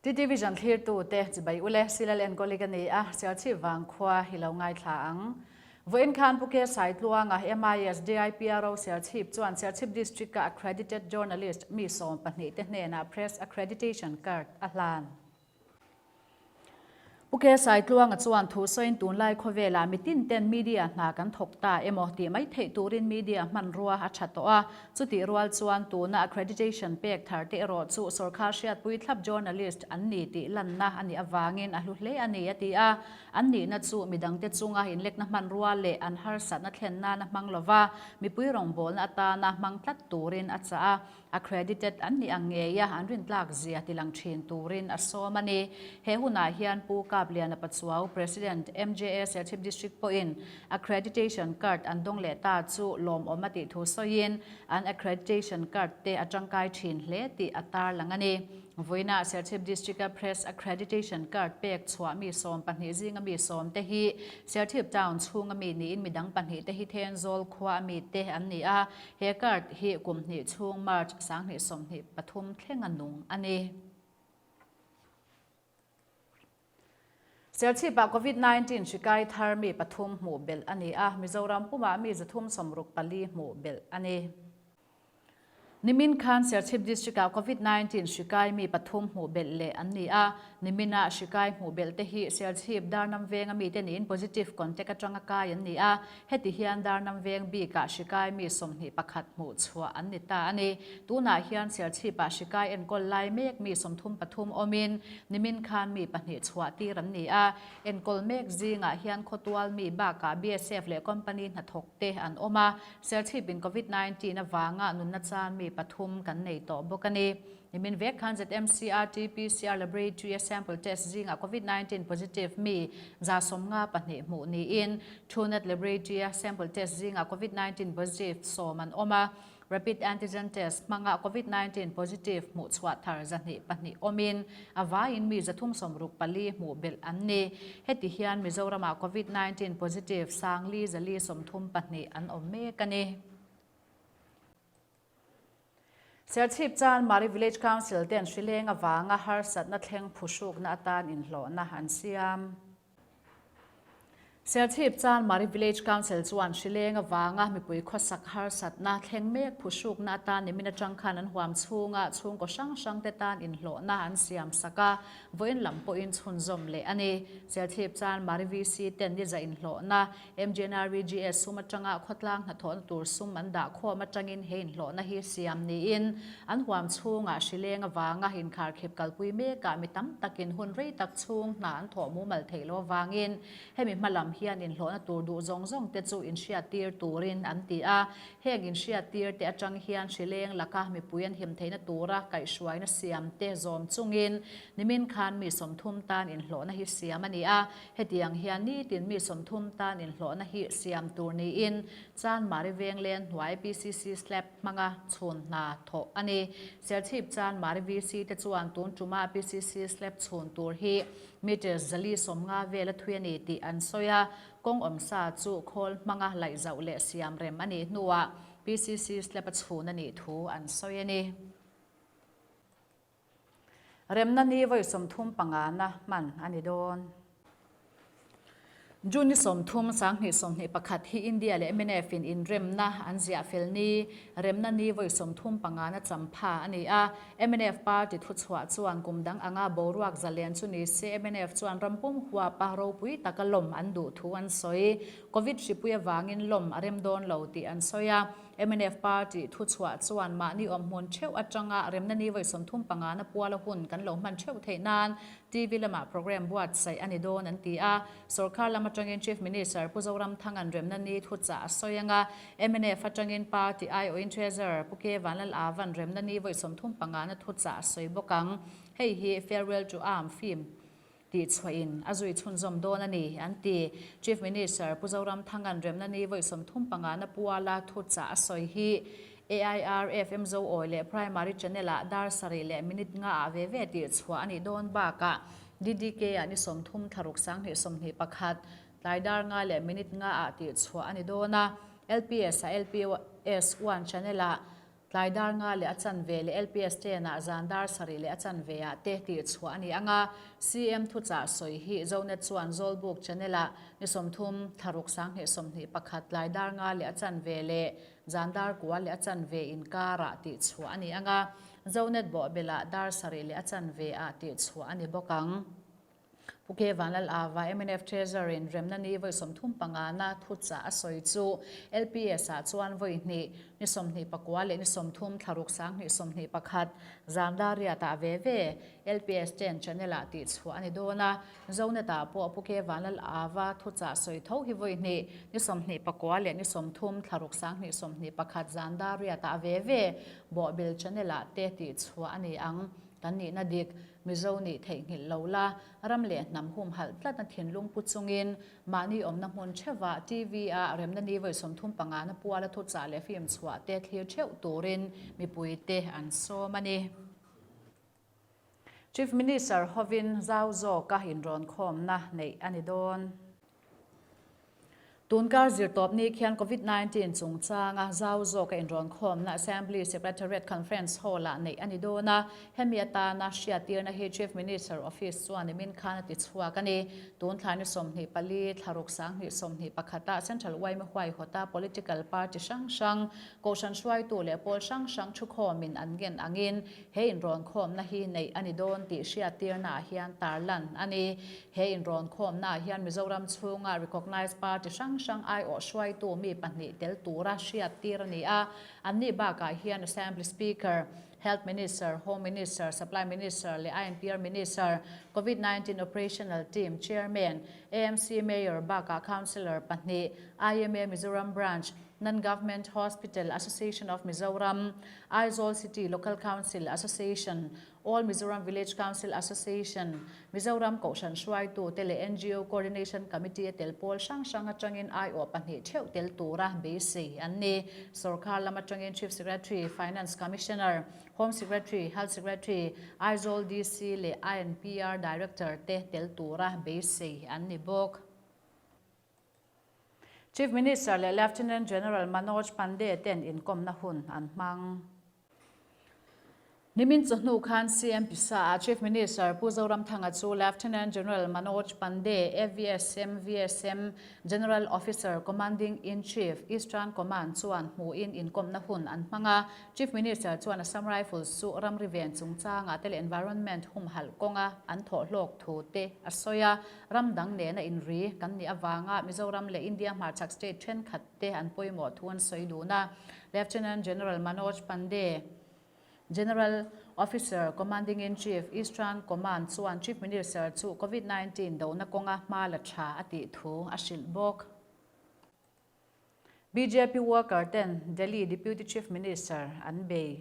TTVision thlirtute chibai ule Silal enkawli ka ni a, Sialchhip vangkhua hi lo ngaithla ang. Vawiin khan Pu K Saitluanga, MIS DIPRO Sialchhip chuan Sialchhip District-a Accredited Journalist mi 12 te hnenah Press Accreditation Card a hlan. Pu K Saitluanga chuan thu sawiin tunlai khawvelah mitin ten media hna kan thawk ta emaw tih mai theih turin media hmanrua a tha tawh a, chutih rual chuan tuna accreditation pek thar te erawh chu sawrkhar hriatpui thlap journalist an ni tih lanna a nih avangin a hlu hle a ni a ti a, an nihna chu midangte chunga inlekna hmanrua leh an harsatna thlen nana hmang lova mipui rawngbawlna atana hmang tlat turin a chah a. Accredited an nih ang ngei a, an rintlak zia tilang thin turin a sawm a ni. He hunah hian Pu Kapliana Pachuau, President, MJA Serchhip District pawhin Accreditation Card an dawng leh ta chu lawmawm a tih thu sawiin an Accreditation Card te a tangkai thin hle tih a tarlang a ni. Vawiinah Serchhip District-a Press Accreditation Card pek chhuah mi 12 zinga mi sawm te hi Serchhip Town chhunga mi niin midang pahnih te hi Thenzawl khua a mi te an ni a. He card hi kum hnih chhung March 2023 thleng a nung a ni. Serchhipah Covid-19 hri kai thar mi pathum hmuh belh a ni a, Mizoram pumah mi 364 hmuh belh a ni. Nimin khan Serchhip District-ah Covid-19 hri kai mi pathum hmuh belh leh an ni a, Nimina hri kai hmuh belh te hi Serchhip Darnam venga mite niin positive contact atanga kai an ni a, Heti hian Darnam veng bikah hrikai mi 21 hmuh chhuah an ni ta a ni. Tunah hian Serchhipah hrikai enkawl lai mek mi 33 awmin nimin khan mi pahnih chhuah tir an ni a. Enkawl mek zingah hian khawtual mi bakah BSF leh company hnathawk te an awm a. Serchhipin Covid 19 avanga nunna chan mi pathum kan nei tawh bawk a ni. Nimin vek khan ZMC RT-PCR Laboratory a sample test zingah Covid 19 positive mi 54 hmuh niin Truenat Laboratory a sample test zingah Covid 19 positive sawm an awm a, Rapid Antigen Test hmanga Covid 19 positive hmuh chhuah thar 102 awmin a vaiin mi 364 hmuh belh an ni. Heti hian Mizoramah Covid 19 positive 4434 an awm mek a ni. Serchhip Chan Mari Village Council ten hrileng avanga harsatna thleng phuhrukna atan inhlawhna an siam. Serchhip Chan Mari Village Council chuan hrileng avanga mipui khawsak harsatna thleng mek phuhrukna atan nimin atang khan an huam chhunga chhungkaw hrang hrang te tan inhlawhna an siam sak a, vawiin lam pawhin chhunzawm leh a ni. Serchhip Chan Mari VC ten ni za inhlawhna MGNREGS sum atanga khawtlang hnathawhna tur sum an dah khawm atangin he inhlawhna hi siam niin an huam chhungah hrileng avanga inkharkhip kalpui mekah mi tam takin hun rei tak chhung hna an thawh mumal theih loh avangin hemi hma lam hian inhlawhna tur duh zawng zawng te chu inhriattir turin an ti a. Heng inhriattir te atang hian hrileng laka mipui an him theihna tura kaihhruaina siam te zawm chungin nimin khan mi 30 tan inhlawhna hi siam a ni a. Hetiang hian nitin mi 30 tan inhlawhna hi siam tur niin Chanmari Venglen hnuai PCC slab hmanga chhun hna thawh a ni. Serchhip Chanmari VC te chuan tun tuma PCC slab chhun tur hi metres 450 vel a thui a ni tih an sawi a, kawng awmsa chu khawl hmanga laih zauh leh siam rem a nih hnuah PCC slab a chhun a nih thu an sawi a ni. Remna ni vawi 35 na hman a ni dawn. June ni 30, 2021 hi India leh mnf in inremna an ziah fel ni, remna ni vawi 35 na champha a ni a. Mnf party thuchhuah chuan kum dang anga boruak zalen chu ni se mnf chuan rampum huapa ropui taka lawm an duh thu an sawi. Covid hripui avangin lawm a rem dawn lo tih an sawi a. Mnf party thuchhuah chuan mahni awmhmun theuh atanga remna ni vawi 35 na puala hun kan lo hman theuh theih nan TV lamah programme buatsaih a ni dawn an ti a. Sorkar lam atangin Chief Minister Pu Zoramthanga'n remna ni thuchah a sawi anga mnf atangin party aiawhin Treasurer Pu K Vanlal Avan remna ni vawi 35 na thuchah a sawi bawk ang. Hei hi Farewell to Arm film tih chhuahin a zui chhunzawm dawn a ni, an ti. Chief Minister Pu Zoramthanga'n remna ni vawi 35 na puala thuchah a sawi hi AIR, FM Zoawi leh Primary Channel-ah dar sarih leh minute nga ah ve ve tih chhuah a nih dawn bakah DDK-ah ni 30 thlaruk 2021 tlai dar nga leh minute nga ah tih chhuah a ni dawn a, LPS-ah LPS One Channel-ah. Tlai dar nga leh a chanve leh LPS ten ah zan dar sarih leh a chanve ah te tih chhuah a ni ang a, CM thuchah sawi hi Zonet chuan Zawlbuk channel ah ni 30 thlaruk 2021 tlai dar nga leh a chanve leh zan dar kua leh a chanve inkar ah tih chhuah a ni ang a, Zonet bawhbel ah dar sarih leh a chanve ah tih chhuah a ni bawk ang. Pu K. Vanlal Ava, mnf Treasurer in remna ni vawi 35 na thuchah a sawi chu LPS ah chuan vawi hnih, ni 29 leh ni 30 thlaruk 2021 zan dariat ah ve ve LPS ten channel ah tihchhuah a ni dawn a. Zonet ah pawh Pu K. Vanlal Ava thuchah sawi tho hi vawi hnih, ni 29 leh ni 30 thlaruk 2021 zan dariat ah ve ve Bawhbil channel ah te tihchhuah a ni ang. Kan nihna dik, Mizo nih theihnghilh lo la, ram leh hnam humhalh tlatna thinlung pu chungin mahni awmna hmun theuhah TV-ah remna ni vawi 35 na puala thuchah leh film chhuah te thlir theuh turin mipuite an sawm a ni. Chief Minister hovin zau zawka inrawnkhawmna neih a ni dawn. Tunkar zirtawp ni khian Covid 19 chungchanga zau zawka inrawnkhawmna Assembly Secretariat Conference Hall-ah neih a ni dawn a, hemi atana hriattirna hi Chief Minister Office chuan nimin khan a ti chhuak a ni. Tun thlai ni 24, thlaruk 2021 ah Central yma huaihawta political party hrang hrang, kohhran hruaitu leh pawl hrang hrang thukhawmin an ngen angin he inrawnkhawmna hi neih a ni dawn tih hriattirnaah hian tarlan a ni. He inrawnkhawmnaah hian Mizoram chhunga recognised party hrang hrang aiawh hruaitu mi pahnih tel tura hriattir a ni a. Anni bakah hian Assembly Speaker, Health Minister, Home Minister, Supply Minister leh INPR Minister, Covid 19 Operational Team Chairman, AMC Mayor bakah Councillor pahnih, IMA Mizoram Branch, Non-Government Hospital Association of Mizoram, Aizawl City Local Council Association, All Mizoram Village Council Association, Mizoram Kohhran hruaitu te leh ngo Coordination Committee a tel pawl hrang hrang atangin aiawh pahnih theuh tel tura beisei an ni. Sorkar lam atangin Chief Secretary, Finance Commissioner, Home Secretary, Health Secretary, Aizawl DC leh INPR Director te tel tura beisei an ni bawk. Chief Minister leh Lieutenant General Manoj Pande ten inkawmna hun an hmang. Nimin chawhnu khan CM Pisa-ah Chief Minister Pu Zoramthanga chu Lieutenant General Manoj Pande, AVSM, VSM, General Officer Commanding in Chief, Eastern Command chuan hmuhin inkawmna hun an hmang a. Chief Minister chuan Assam Rifles chu ramri ven chungchangah te leh environment humhalh kawnga an thawh hlawk thu te a sawi a. Ram dang nena inri kan nih avanga Mizoram leh India hmarchhak state thenkhat te an pawimawh thu an sawi dun a. Lieutenant General Manoj Pande, General Officer Commanding-in-Chief, Eastern Command chuan Chief Minister chu Covid 19 dona kawnga hma la tha a tih thu a hrilh bawk. Bjp worker ten Delhi Deputy Chief Minister an bei.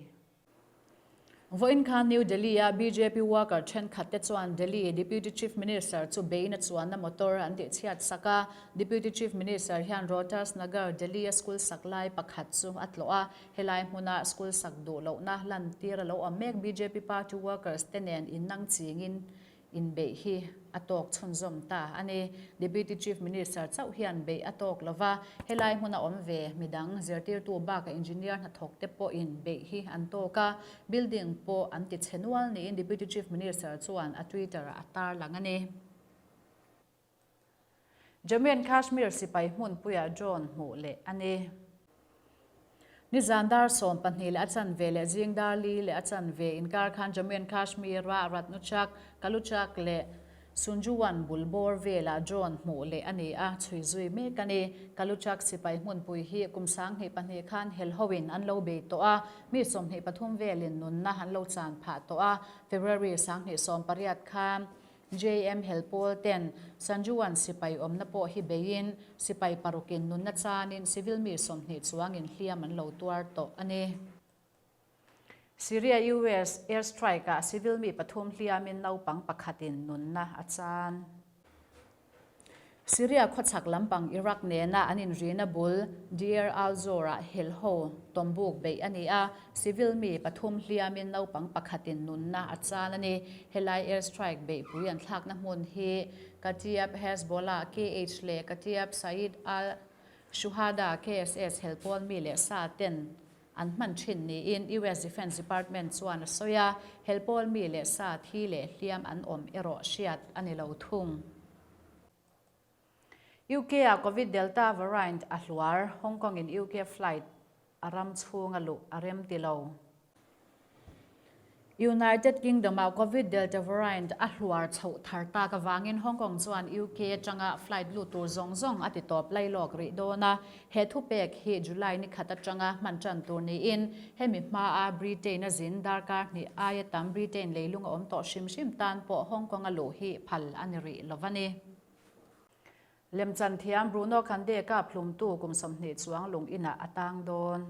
Vawiin khan New Delhi-a bjp worker thenkhat te chuan Delhi Deputy Chief Minister chu beina chuanna motor an tihchhiat sak a. Deputy Chief Minister hian Rohtas Nagar, Delhi-a school sak lai pakhat chu a tlawh a. Helai hmuna school sak duh lohna lantir a lo awm mek bjp party workers te nen innang chingin Inbeih hi a tawk chhunzawm ta a ni. Deputy Chief Minister chauh hian beih a tawk lo va, helai hmuna awm ve midang zirtirtu bakah engineer hnathawk te pawhin beih hi an tawk a, building pawh an ti chhe nual niin Deputy Chief Minister chuan a Twitter-ah a tarlang a ni. Jammu and Kashmir sipai hmunpuiah drone hmuh leh a ni. Nizan dar 12 leh a chanve leh zing dar li leh a chanve inkar khan Jammu and Kashmir-a Ratnuchak, Kaluchak leh Sunjuwan bul bawr velah drone hmuh leh a ni a, chhui zui mek a ni. Kaluchak sipai hmunpui hi kum 2002 khan hel hoin an lo bei tawh a, mi 23 velin nunna an lo chan phah tawh a. February 2018 khan JM Helpawl ten Sanjuan sipai awmna pawh hi beiin sipai parukin nunna chanin civil mi 20 chuangin hliam an lo tuar tawh a ni. Syria US air strike-ah civil mi pathum hliamin naupang pakhatin nunna a chan. Syria khawchhak lampang Iraq nena an inrina bul Deir al-Zor-ah helho tawmbuk beih a ni a, civil mi pathum hliamin naupang pakhatin nunna a chan a ni. Helai air strike beihpui an thlakna hmun hi Katiab Hezbollah, KH, leh Katiab Said al-Shuhada, KSS, helpawl mi leh sa ten. an hman thin niin US Defence Department chuan a sawi a, helpawl mi leh sa thi leh hliam an awm erawh hriat a ni lo thung. UK-ah Covid Delta variant a hluar, Hong Kong-in UK flight a ram chhunga luh a rem ti lo. United Kingdom-ah Covid Delta variant a hluar chhoh thar tak avangin Hong Kong chuan UK atanga flight lut tur zawng zawng a ti tawp lailawk rih dawn a. He thupek hi July ni khat atanga hman tan tur niin hemi hmaa Britain a zin darkar hnih aia tam Britain leilung a awm tawh hrim hrim tan pawh Hong Kong-a luh hi phal a ni rih lo a ni. Lemchan thiam Bruno Kande kap hlumtu kum 20 chuang lung inah a tang dawn.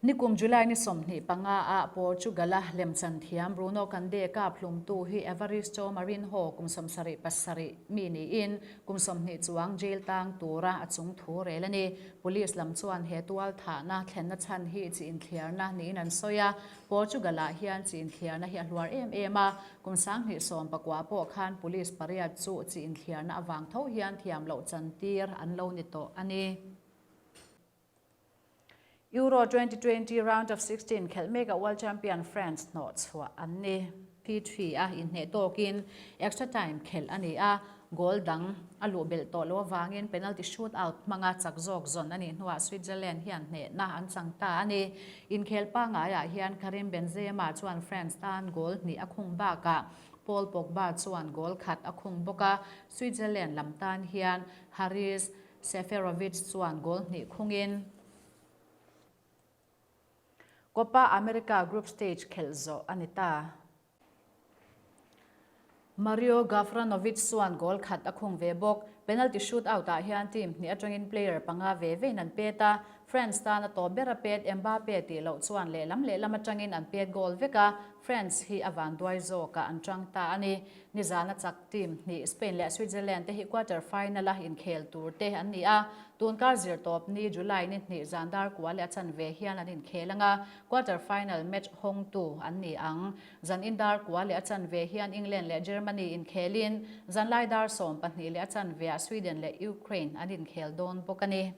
Nikum July ni 25 ah Portugal-a lemchan thiam Bruno Kande kap hlumtu hi Evaristo Marinho kum 77 mi niin kum 20 chuang jail tang tura a chung thu rel a ni. Police lam chuan he tual thahna thlenna chhan hi chi inthliarna niin an sawi a, Portugal-ah hian chi inthliarna hi a hluar em em a, Kum 2019 pawh khan police pariat chu chi inthliarna avang tho hian thiam loh chantir an lo ni tawh a ni. Euro 2020 round of 16 khelh mekah World Champion France hnawh chhuah an ni. P3 a inhneh tawkin extra time khelh a ni a, goal dang a luh belh tawh loh avangin penalty shootout hmanga chak zawk zawn a nih hnuah Switzerland hian hnehna an chang ta a ni. Inkhel pangaiah hian Karim Benzema chuan France tan goal hnih a khung bakah Paul Pogba chuan goal khat a khung bawk a, Switzerland lam tan hian Haris Seferovic chuan goal hnih khungin Copa America group stage khelh zawh a ni ta. Mario Gavranovic chuan goal khat a khung ve bawk. Penalty shootout-ah hian team hnih atangin player panga ve vein an pet a, France tan a tawp ber a pet Mbappe tih loh chuan lehlam lehlam atangin an pet goal vek a, France hi a vanduai zawkah an tang ta a ni. Nizana chak team hnih Spain leh Switzerland te hi quarter final-a inkhel tur te an ni a, tunkar zirtawp ni July ni hnih zan dar kua leh a chanve hian an inkhel ang a, quarter final match hawngtu an ni ang. Zan in dar kua leh a chanve hian England leh Germany inkhelin, zanlai dar 12 leh a chanveah Sweden leh Ukraine an inkhel dawn bawk a ni.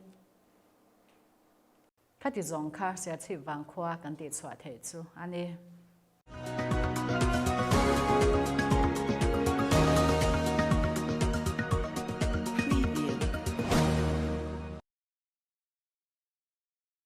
Khati zawng kha Serchhip vangkhua kan tihchhuah theih chu a ni.